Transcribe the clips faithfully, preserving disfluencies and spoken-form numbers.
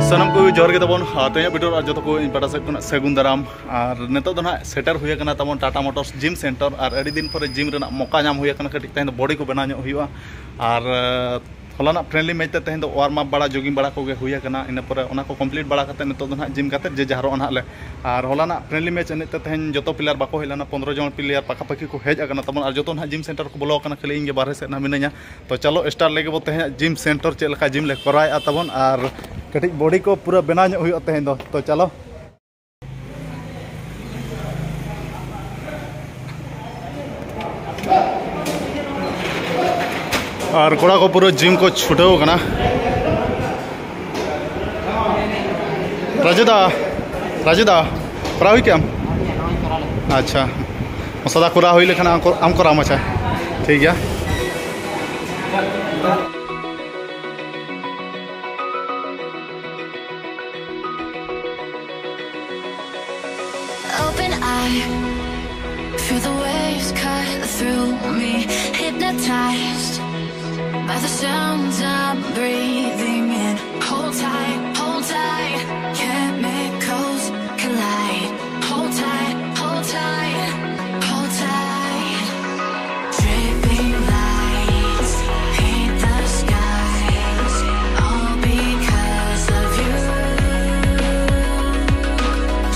ᱥᱟᱱᱟᱢ ᱠᱚ ᱡᱚᱦᱟᱨ ᱜᱮ ᱛᱟᱵᱚᱱ᱾ ᱟᱨ ᱛᱮᱦᱮᱧᱟᱜ ᱵᱷᱤᱰᱤᱭᱳ ᱟᱨ ᱡᱚᱛᱚ ᱠᱚ ᱤᱧ ᱯᱟᱦᱴᱟ ᱥᱮᱫ ᱠᱷᱚᱱᱟᱜ ᱥᱟᱹᱜᱩᱱ ᱫᱟᱨᱟᱢ᱾ ᱟᱨ ᱱᱤᱛᱚᱜ ᱫᱚ ᱱᱟᱦᱟᱜ ᱥᱮᱴᱮᱨ ᱦᱩᱭ ᱟᱠᱟᱱᱟ ᱛᱟᱵᱚᱱ ᱴᱟᱴᱟ ᱢᱚᱴᱚᱨᱥ ᱡᱤᱢ ᱥᱮᱱᱴᱟᱨ᱾ ᱟᱨ ᱟᱹᱰᱤ ᱫᱤᱱ ᱯᱚᱨᱮ ᱡᱤᱢ ᱨᱮᱱᱟᱜ ᱢᱚᱠᱟ ᱧᱟᱢ ᱦᱩᱭ ᱟᱠᱟᱱᱟ, ᱠᱟᱹᱴᱤᱡ ᱛᱮᱦᱮᱧ ᱫᱚ ᱵᱚᱰᱤ ᱠᱚ ᱵᱮᱱᱟᱣ ᱧᱚᱜ ᱦᱩᱭᱩᱜᱼᱟ᱾ ᱟᱨ ᱦᱚᱞᱟᱱᱟᱜ ᱯᱷᱨᱮᱱᱰᱞᱤ ᱢᱮᱪ ᱛᱮ ᱛᱮᱦᱮᱧ ᱫᱚ ᱣᱟᱨᱢ ᱟᱯ ᱵᱟᱲᱟ, ᱡᱳᱜᱤᱝ ᱵᱟᱲᱟ ᱠᱚᱜᱮ ᱦᱩᱭ ᱟᱠᱟᱱᱟ᱾ ᱤᱱᱟᱹ ᱯᱚᱨᱮ ᱚᱱᱟ ᱠᱚ ᱠᱚᱢᱯᱞᱤᱴ ᱵᱟᱲᱟ ᱠᱟᱛᱮ ᱱᱤᱛᱚᱜ ᱫᱚ ᱱᱟᱦᱟᱜ ᱡᱤᱢ ᱠᱟᱛᱮ ᱡᱮ ᱡᱟᱦᱟᱨᱚᱜᱼᱟ ᱱᱟᱦᱟᱜ ᱞᱮ᱾ ᱟᱨ ᱦᱚᱞᱟᱱᱟᱜ ᱯᱷᱨᱮᱱᱰᱞᱤ ᱢᱮᱪ ᱮᱱᱮᱡ ᱛᱮ ᱛᱮᱦᱮᱧ ᱡᱚᱛᱚ ᱯᱞᱮᱭᱟᱨ ᱵᱟᱠᱚ ᱦᱮᱡ ᱞᱮᱱᱟ, ᱯᱚᱱᱫᱽᱨᱚ ᱡᱚᱱ ᱯᱞᱮᱭᱟᱨ ᱯᱟᱠᱟᱯᱟᱠᱤ ᱠᱚ ᱦᱮᱡ ᱟᱠᱟᱱᱟ ᱛᱟᱵᱚᱱ᱾ ᱟᱨ ᱡᱚᱛᱚ ᱱᱟᱦᱟᱜ ᱡᱤᱢ ᱥᱮᱱᱴᱟᱨ ᱠᱚ ᱵᱚᱞᱚ ᱟᱠᱟᱱᱟ, ᱠᱷᱟᱹᱞᱤ ᱤᱧ ᱜᱮ ᱵᱟᱨᱦᱮ ᱥᱮᱫ ᱱᱟᱦᱟᱜ ᱢᱤᱱᱟᱹᱧᱟ᱾ ᱛᱚ ᱪᱚᱞᱚ ᱥᱴᱟᱨᱴ ᱞᱮᱜᱮ ᱵᱚ ᱛᱮᱦᱮᱧᱟᱜ ᱡᱤᱢ ᱥᱮᱱᱴᱟᱨ, ᱪᱮᱫ ᱞᱮᱠᱟ ᱡᱤᱢ ᱞᱮ ᱠᱚᱨᱟᱣᱮᱫᱼᱟ ᱛᱟᱵᱚᱱ, ᱟᱨ ᱠᱟᱹᱴᱤᱡ ᱵᱚᱰᱤ ᱠᱚ ᱯᱩᱨᱟᱹ ᱵᱮᱱᱟᱣ ᱧᱚᱜ ᱦᱩᱭᱩᱜᱼᱟ ᱛᱮᱦᱮᱧ ᱫᱚ᱾ ᱛᱚ ᱪᱚᱞᱚ᱾ ᱟᱨ ᱠᱚᱲᱟ ᱠᱚ ᱯᱩᱨᱟᱹ ᱡᱤᱢ ᱠᱚ ᱪᱷᱩᱴᱟᱹᱣ ᱠᱟᱱᱟ᱾ ᱨᱟᱡᱩ ᱫᱟ, ᱨᱟᱡᱩ ᱫᱟ, ᱠᱚᱨᱟᱣ ᱦᱩᱭ ᱠᱮᱜ ᱟᱢ? ᱟᱪᱪᱷᱟ, ᱢᱚᱥᱟᱫᱟ ᱠᱚᱨᱟᱣ ᱦᱩᱭ ᱞᱮᱠᱷᱟᱱ ᱟᱢ ᱠᱚ-, ᱟᱢ ᱠᱚᱨᱟᱣ ᱢᱟᱪᱷᱟ, ᱴᱷᱤᱠ ᱜᱮᱭᱟ᱾ Open eye, feel the waves cut through me. Hypnotized by the sounds I'm breathing in. Hold tight, hold tight, chemicals collide. Hold tight, hold tight, hold tight. Dripping lights paint the skies, all because of you.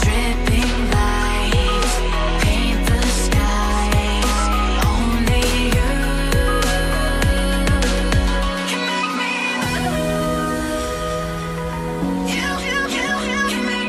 Dripping lights paint the skies, only you can make me move. You, you, you, you can make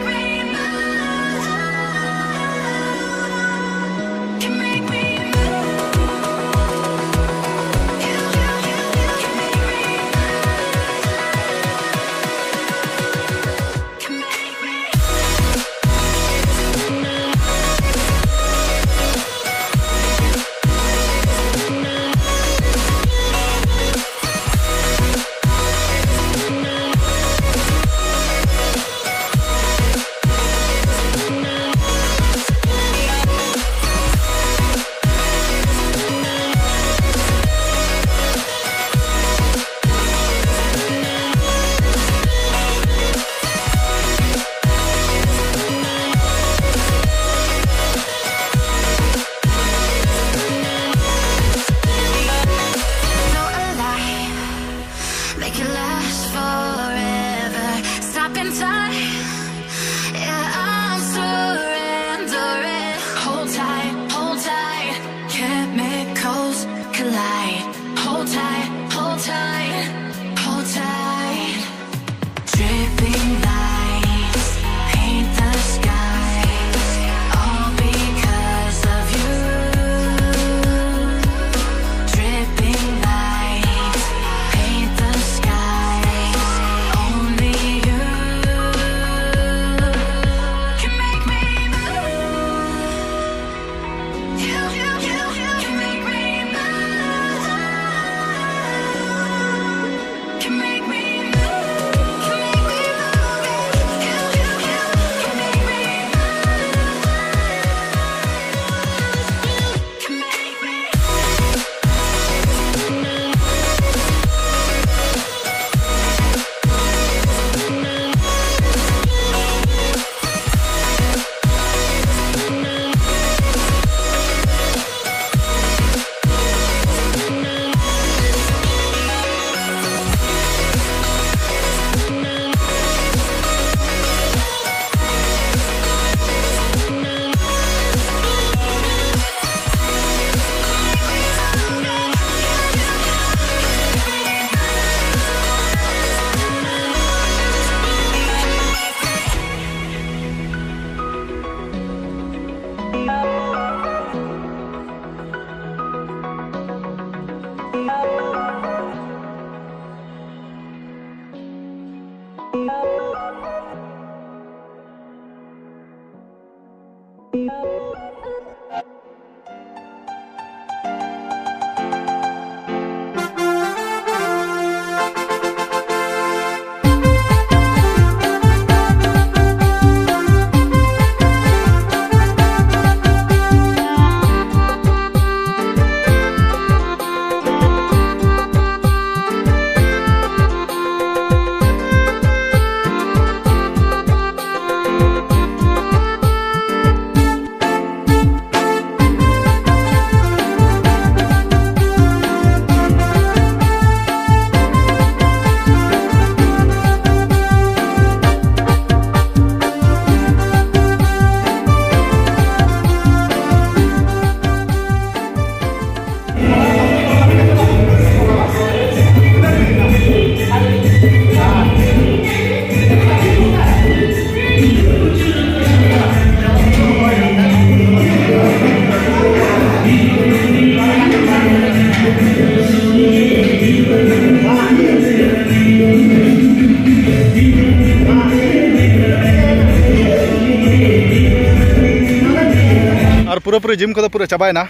ᱯᱩᱨᱟᱹ gym ᱠᱚᱫᱚ ᱯᱩᱨᱟᱹ ᱪᱟᱵᱟᱭᱮᱱᱟ᱾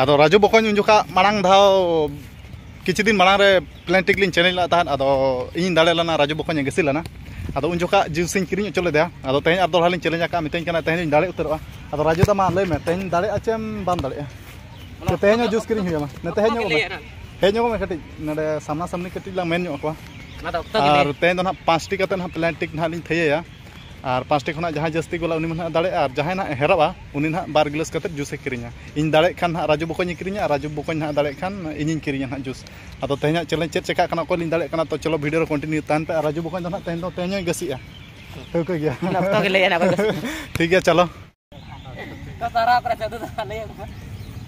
ᱟᱫᱚ ᱨᱟᱡᱩ ᱵᱚᱠᱚᱧ ᱩᱱ ᱡᱚᱠᱷᱟᱜ ᱢᱟᱲᱟᱝ ᱫᱷᱟᱣ ᱠᱤᱪᱷᱩ ᱫᱤᱱ ᱢᱟᱲᱟᱝ ᱨᱮ ᱯᱞᱮᱱ ᱴᱤᱠ ᱞᱤᱧ ᱪᱮᱞᱮᱧᱡᱽ ᱞᱮᱫ ᱛᱟᱦᱮᱸᱫ, ᱟᱫᱚ ᱤᱧᱤᱧ ᱫᱟᱲᱮ ᱞᱮᱱᱟ, ᱨᱟᱡᱩ ᱵᱚᱠᱚᱧ ᱜᱟᱹᱥᱤ ᱞᱮᱱᱟ᱾ ᱟᱫᱚ ᱩᱱ ᱡᱚᱠᱷᱟᱜ ᱡᱩᱥ ᱤᱧ ᱠᱤᱨᱤᱧ ᱦᱚᱪᱚ ᱞᱮᱫᱮᱭᱟ᱾ ᱟᱫᱚ ᱛᱮᱦᱮᱧ ᱟᱨ ᱫᱚᱦᱲᱟ ᱞᱤᱧ ᱪᱮᱞᱮᱧᱡᱽ ᱟᱠᱟᱫᱼᱟ, ᱢᱤᱛᱟᱹᱧ ᱠᱟᱱᱟ ᱛᱮᱦᱮᱧ ᱫᱚᱧ ᱫᱟᱲᱮ ᱩᱛᱟᱹᱨᱚᱜᱼᱟ᱾ ᱟᱫᱚ ᱨᱟᱡᱩ ᱫᱟ, ᱢᱟ ᱞᱟᱹᱭ ᱢᱮ, ᱛᱮᱦᱮᱧ ᱫᱟᱲᱮᱭᱟᱜᱼᱟ ᱪᱮᱢ ᱵᱟᱢ ᱫᱟᱲᱮᱭᱟᱜᱼᱟ? ᱛᱮᱦᱮᱧ ᱦᱚᱸ ᱡᱩᱥ ᱠᱤᱨᱤᱧ ᱦᱩᱭᱩᱜᱼᱟ, ᱢᱟ ᱱᱮᱛᱮ ᱦᱮᱡ ᱧᱚᱜᱚᱜ ᱢᱮ᱾ ᱦᱮᱡ ᱧᱚᱜᱚᱜ ᱢᱮ ᱠᱟᱹᱴᱤᱡ, ᱱᱚᱰᱮ ᱥᱟᱢᱱᱟ ᱥᱟᱢᱱᱤ ᱠᱟᱹᱴᱤᱡ ᱞᱟᱝ ᱢᱮᱱ ᱧᱚᱜ ᱟᱠᱚᱣᱟ᱾ ᱟᱨ ᱛᱮᱦᱮᱧ ᱫᱚ ᱱᱟᱦᱟᱜ ᱯᱟᱸᱪᱴᱤ ᱠᱟᱛᱮ ᱱᱟᱦᱟᱜ ᱯᱞᱮᱱ ᱴᱤᱠ ᱱᱟᱦᱟᱜ ᱞᱤᱧ ᱛᱷᱟᱹᱭᱟᱹᱭᱟ᱾ ᱟᱨ ᱯᱟᱸᱪᱴᱤ ᱠᱷᱚᱱᱟᱜ ᱡᱟᱦᱟᱸᱭ ᱡᱟᱹᱥᱛᱤ ᱜᱳᱞᱟ, ᱩᱱᱤ ᱢᱟ ᱱᱟᱦᱟᱜ ᱫᱟᱲᱮᱭᱟᱜᱼᱟ, ᱟᱨ ᱡᱟᱦᱟᱸᱭ ᱱᱟᱦᱟᱜ ᱦᱮᱨᱟᱜᱼᱟ, ᱩᱱᱤ ᱱᱟᱦᱟᱜ ᱵᱟᱨ ᱜᱤᱞᱟᱹᱥ ᱠᱟᱛᱮ ᱡᱩᱥᱮ ᱠᱤᱨᱤᱧᱟ᱾ ᱤᱧ ᱫᱟᱲᱮᱭᱟᱜ ᱠᱷᱟᱱ ᱱᱟᱦᱟᱜ ᱨᱟᱡᱩ ᱵᱚᱠᱚᱧᱮ ᱠᱤᱨᱤᱧᱟ, ᱟᱨ ᱨᱟᱡᱩ ᱵᱚᱠᱚᱧ ᱱᱟᱦᱟᱜ ᱫᱟᱲᱮᱭᱟᱜ ᱠᱷᱟᱱ ᱤᱧᱤᱧ ᱠᱤᱨᱤᱧᱟ ᱱᱟᱦᱟᱜ ᱡᱩᱥ᱾ ᱟᱫᱚ ᱛᱮᱦᱮᱧᱟᱜ ᱪᱮᱞᱮᱧᱡᱽ ᱪᱮᱫ ᱪᱮᱠᱟᱜ ᱠᱟᱱᱟ, ᱚᱠᱚᱭ ᱞᱤᱧ ᱫᱟᱲᱮᱭᱟᱜ ᱠᱟᱱᱟ, ᱛᱚ ᱪᱚᱞᱚ ᱵᱷᱤᱰᱤᱭᱳ ᱨᱮ ᱠᱚᱱᱴᱤᱱᱤᱭᱩ ᱛᱟᱦᱮᱱ ᱯᱮ᱾ ᱟᱨ ᱨᱟᱡᱩ ᱵᱚᱠᱚᱧ ᱫᱚ ᱱᱟᱦᱟᱜ ᱛᱮᱦᱮᱧ ᱫᱚ, ᱛᱮᱦᱮᱧ ᱦᱚᱸᱭ ᱜᱟᱹᱥᱤᱜᱼᱟ, ᱴᱷᱟᱹᱣᱠᱟᱹ ᱜᱮᱭᱟ᱾ ᱚᱠᱛᱚ ᱜᱮ ᱞᱟᱹᱭ ᱮᱱᱟ, ᱚᱠᱚᱭ ᱜᱟᱹᱥᱤ᱾ ᱴᱷᱤᱠ ᱜᱮᱭᱟ, ᱪᱚᱞᱚ᱾ ᱴᱚᱥ ᱦᱟᱨᱟᱣ ᱠᱟᱱᱟ ᱥᱟᱹᱫᱷᱩ ᱫᱟ, ᱞᱟᱹᱭ ᱟᱠᱚ ᱯᱮ᱾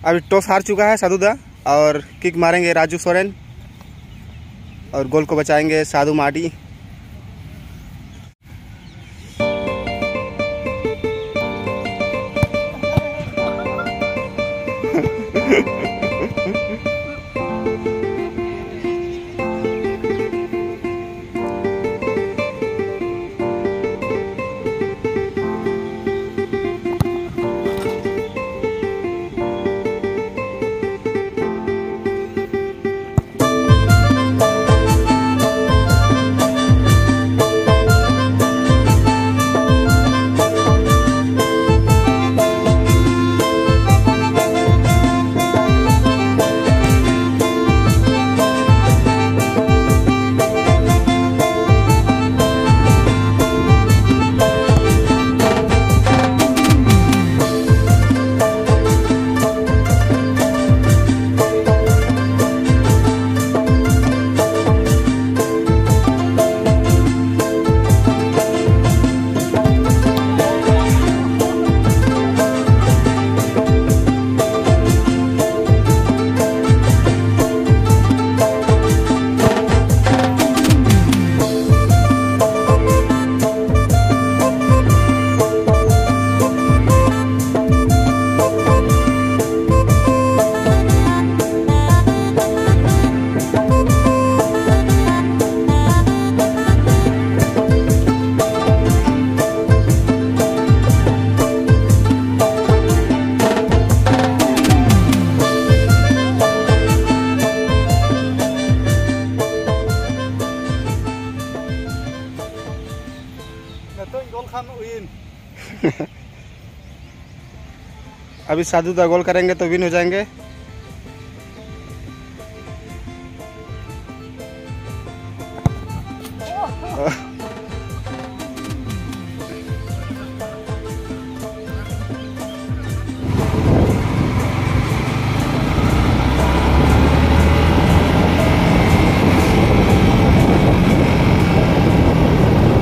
अभी टॉस हार चुका है साधु दा और किक मारेंगे राजू सोरेन और गोल को बचाएंगे साधु माडी। अभी साधु दा गोल करेंगे तो विन हो जाएंगे।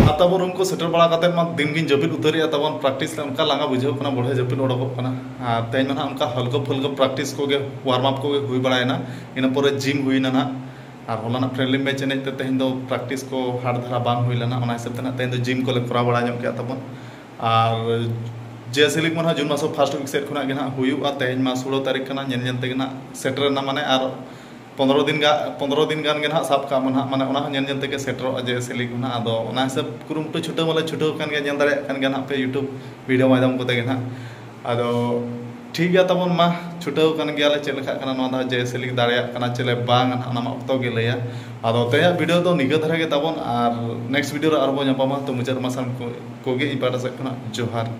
ᱟᱨ ᱛᱟᱵᱚᱱ ᱨᱩᱢ ᱠᱚ ᱥᱮᱴᱮᱨ ᱵᱟᱲᱟ ᱠᱟᱛᱮᱫ ᱢᱟ ᱫᱤᱱ ᱜᱤᱧ ᱡᱟᱹᱯᱤᱫ ᱩᱛᱟᱹᱨᱮᱜᱼᱟ᱾ ᱛᱟᱵᱚᱱ ᱯᱨᱮᱠᱴᱤᱥ ᱨᱮ ᱚᱱᱠᱟ ᱞᱟᱸᱜᱟ ᱵᱩᱡᱷᱟᱹᱣ ᱠᱟᱱᱟ, ᱵᱚᱲᱦᱮ ᱡᱟᱹᱯᱤᱫ ᱚᱰᱚᱠᱚᱜ ᱠᱟᱱᱟ᱾ ᱟᱨ ᱛᱮᱦᱮᱧ ᱢᱟ ᱱᱟᱦᱟᱜ ᱚᱱᱠᱟ ᱦᱟᱞᱠᱟ ᱯᱷᱩᱞᱠᱟ ᱯᱨᱮᱠᱴᱤᱥ ᱠᱚᱜᱮ, ᱣᱟᱨᱢ ᱟᱯ ᱠᱚᱜᱮ ᱦᱩᱭ ᱵᱟᱲᱟᱭᱮᱱᱟ᱾ ᱤᱱᱟᱹ ᱯᱚᱨᱮ ᱡᱤᱢ ᱦᱩᱭᱱᱟ ᱱᱟᱦᱟᱜ᱾ ᱟᱨ ᱦᱚᱞᱟᱱᱟᱜ ᱯᱷᱨᱮᱱᱰᱞᱤ ᱢᱮᱪ ᱮᱱᱮᱡ ᱛᱮ ᱛᱮᱦᱮᱧ ᱫᱚ ᱯᱨᱮᱠᱴᱤᱥ ᱠᱚ ᱦᱟᱨᱰ ᱫᱷᱟᱨᱟ ᱵᱟᱝ ᱦᱩᱭ ᱞᱮᱱᱟ, ᱚᱱᱟ ᱦᱤᱥᱟᱹᱵ ᱛᱮ ᱱᱟᱦᱟᱜ ᱛᱮᱦᱮᱧ ᱫᱚ ᱡᱤᱢ ᱠᱚᱞᱮ ᱠᱚᱨᱟᱣ ᱵᱟᱲᱟ ᱧᱚᱜ ᱠᱮᱜᱼᱟ ᱛᱟᱵᱚᱱ᱾ ᱟᱨ ᱡᱮ ᱥᱮ ᱞᱤᱜᱽ ᱢᱟ ᱱᱟᱦᱟᱜ ᱡᱩᱱ ᱢᱟᱥ ᱯᱷᱟᱥᱴ ᱣᱤᱠ ᱥᱮᱫ ᱠᱷᱚᱱᱟᱜ ᱜᱮ ᱱᱟᱦᱟᱜ ᱦᱩᱭᱩᱜᱼᱟ᱾ ᱛᱮᱦᱮᱧ ᱢᱟ ᱥᱳᱞᱳ ᱛᱟᱹᱨᱤᱠᱷ ᱠᱟᱱᱟ, ᱧᱮᱞ ᱧᱮᱞ ᱛᱮᱜᱮ ᱱᱟᱦᱟᱜ ᱥᱮᱴᱮᱨ ᱮᱱᱟ, ᱢᱟᱱᱮ ᱟᱨ ᱯᱚᱱᱫᱽᱨᱚ ᱫᱤᱱ ᱜᱟ ᱯᱚᱱᱫᱽᱨᱚ ᱫᱤᱱ ᱜᱟᱱ ᱜᱮ ᱱᱟᱦᱟᱜ ᱥᱟᱵ ᱠᱟᱜ ᱢᱟ ᱱᱟᱦᱟᱜ, ᱢᱟᱱᱮ ᱚᱱᱟ ᱦᱚᱸ ᱧᱮᱞ ᱧᱮᱞ ᱛᱮᱜᱮ ᱥᱮᱴᱮᱨᱚᱜᱼᱟ ᱡᱮ ᱥᱮ ᱞᱤᱜᱽ ᱦᱚᱸ ᱱᱟᱦᱟᱜ᱾ ᱟᱫᱚ ᱚᱱᱟ ᱦᱤᱥᱟᱹᱵ ᱠᱩᱨᱩᱢᱩᱴᱩ ᱪᱷᱩᱴᱟᱹᱣ ᱢᱟᱞᱮ ᱪᱷᱩᱴᱟᱹᱣ ᱟᱠᱟᱱ ᱜᱮᱭᱟ, ᱧᱮᱞ ᱫᱟᱲᱮᱭᱟᱜ ᱠᱟᱱ ᱜᱮᱭᱟ ᱱᱟᱦᱟᱜ ᱯᱮ YouTube ᱵᱷᱤᱰᱤᱭᱳ ᱢᱟᱫᱽᱫᱷᱚᱢ ᱠᱚᱛᱮ ᱜᱮ ᱱᱟᱦᱟᱜ᱾ ᱟᱫᱚ ᱴᱷᱤᱠ ᱜᱮᱭᱟ ᱛᱟᱵᱚᱱ, ᱢᱟ ᱪᱷᱩᱴᱟᱹᱣ ᱠᱟᱱ ᱜᱮᱭᱟᱞᱮ᱾ ᱪᱮᱫ ᱞᱮᱠᱟᱜ ᱠᱟᱱᱟ ᱱᱚᱣᱟ ᱫᱷᱟᱣ, ᱡᱮ ᱥᱮ ᱞᱤᱜᱽ ᱫᱟᱲᱮᱭᱟᱜ ᱠᱟᱱᱟ ᱪᱮ ᱞᱮ ᱵᱟᱝ ᱱᱟᱦᱟᱜ, ᱚᱱᱟ ᱢᱟ ᱚᱠᱛᱚ ᱜᱮ ᱞᱟᱹᱭᱟ᱾ ᱟᱫᱚ ᱛᱮᱦᱮᱧᱟᱜ ᱵᱷᱤᱰᱤᱭᱳ ᱫᱚ ᱱᱤᱝᱠᱟᱹ ᱫᱷᱟᱨᱟ ᱜᱮ ᱛᱟᱵᱚᱱ, ᱟᱨ ᱱᱮᱠᱥᱴ ᱵᱷᱤᱰᱤᱭᱳ ᱨᱮ ᱟᱨᱵᱚᱱ ᱧᱟᱯᱟᱢᱟ᱾ ᱛᱚ ᱢᱩᱪᱟᱹᱫ ᱨᱮᱢᱟ ᱥᱟᱱᱟᱢ ᱠᱚ- ᱠᱚᱜᱮ ᱤᱧ ᱯᱟᱦᱴᱟ ᱥᱮᱫ ᱠᱷᱚᱱᱟᱜ ᱡᱚᱦᱟᱨ᱾